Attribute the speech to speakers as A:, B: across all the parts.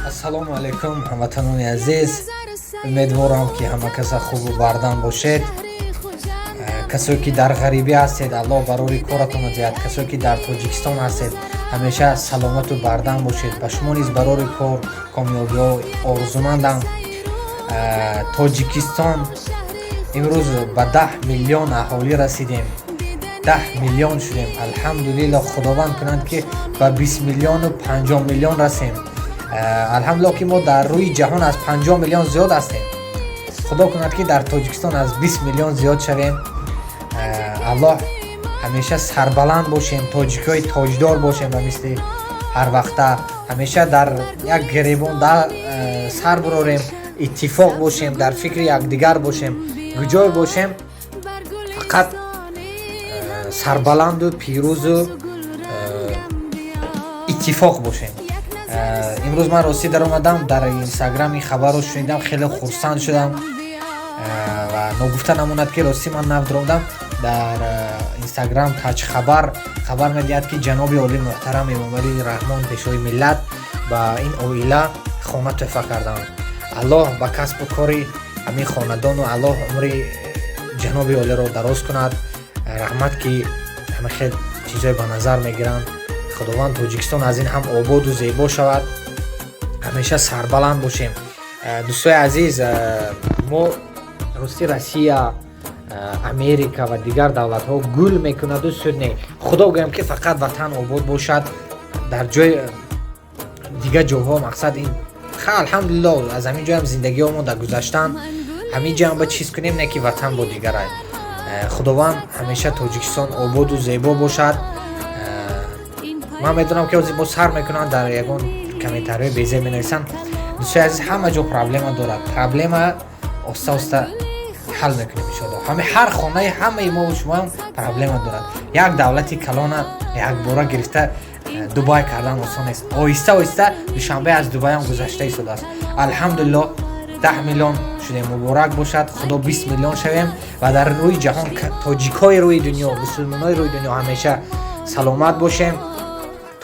A: Ассалому алайкум, ҳамватанони азиз. Умедворам, ки ҳама каса хубу бардам бошед. Касое, ки дар ғарибӣ ҳастед, Аллоҳ барори коратонро диҳад. Касое, ки дар Тоҷикистон ҳастед, ҳамеша саломату бардам бошед. Ба шумо низ барори кор, комёбиҳо орзумандам. Тоҷикистон имрӯз ба 10 миллион аҳолӣ расидем, 10 миллион шудем, алҳамдулилло. Худованд кунанд, ки ба 20 миллиону 50 миллион расем. Алҳамдулилло, ки мо дар рӯи ҷаҳон аз 50 миллион зиёд ҳастем. Худо кунад, ки дар Тоҷикистон аз 20 миллион зиёд шавем. Аллоҳ, ҳамеша сарбаланд бошем, тоҷикҳои тоҷдор бошем ва мисли ҳар вақта ҳамеша дар як гиребон сар бурорем, иттифоқ бошем, дар фикри якдигар бошем. Куҷое бошем, фақат сарбаланду пирӯзу иттифоқ бошем. Имрӯз ман ростӣ даромадам, дар Инстаграм ин хабарро шунидам, хеле хурсанд шудам. Ва ногуфта намонад, ки ростӣ ман нав даромадам дар Инстаграм, Таҷхабар хабар медиҳад, ки ҷаноби олӣ муҳтарам Эмомалӣ Раҳмон, пешвои миллат, ба ин оила хона тӯҳфа карданд. Аллоҳ ба касбу кори ҳамин хонадону Аллоҳ умри ҷаноби олиро дароз кунад. Раҳмат, ки ҳама хел чизҳое ба назар мегиранд. Худованд, Тоҷикистон аз ин ҳам ободу зебо шавад, ҳамеша сарбаланд бошем. Дӯстои азиз, мо рости Россия, Америка ва дигар давлатҳо гул мекунаду суд не. Худо гӯям, ки фақат ватан обод бошад. Дар ҷои дигар ҷоҳо, мақсад, ин ха, алҳамдулилло, аз ҳамин ҷоям зиндагиҳомо дар гузаштан, ҳамин ҷоам ба чиз кунем, не ки ватан бо дигарай. Худованд, ҳамеша Тоҷикистон ободу зебо бошад. Ман медонам, ки ҳозир боз сар мекунанд, дар ягон комментариҳои безеб менависанд. Дӯстои азиз, ҳама ҷо проблема дорад. Проблема оста оста ҳал мекунем, иншоалло. Ҳами ҳар хонаи ҳамаи мо шумоам проблема дорад. Як давлати калона якбора гирифта Дубай кардан осон нест. Оҳиста оҳиста Душанбе аз Дубайам гузашта истодааст. Алҳамдулилло, 10 миллион шудем, муборак бошад. Худо, 20 миллион шавем ва дар рӯи ҷаҳон, тоҷикҳои рӯи дунё, мусулмонои рӯи дунё ҳамеша саломат бошем.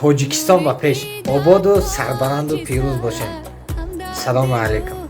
A: Тоҷикистон ба пеш, ободу сарбаланду пирӯз бошем. Салому алайкум.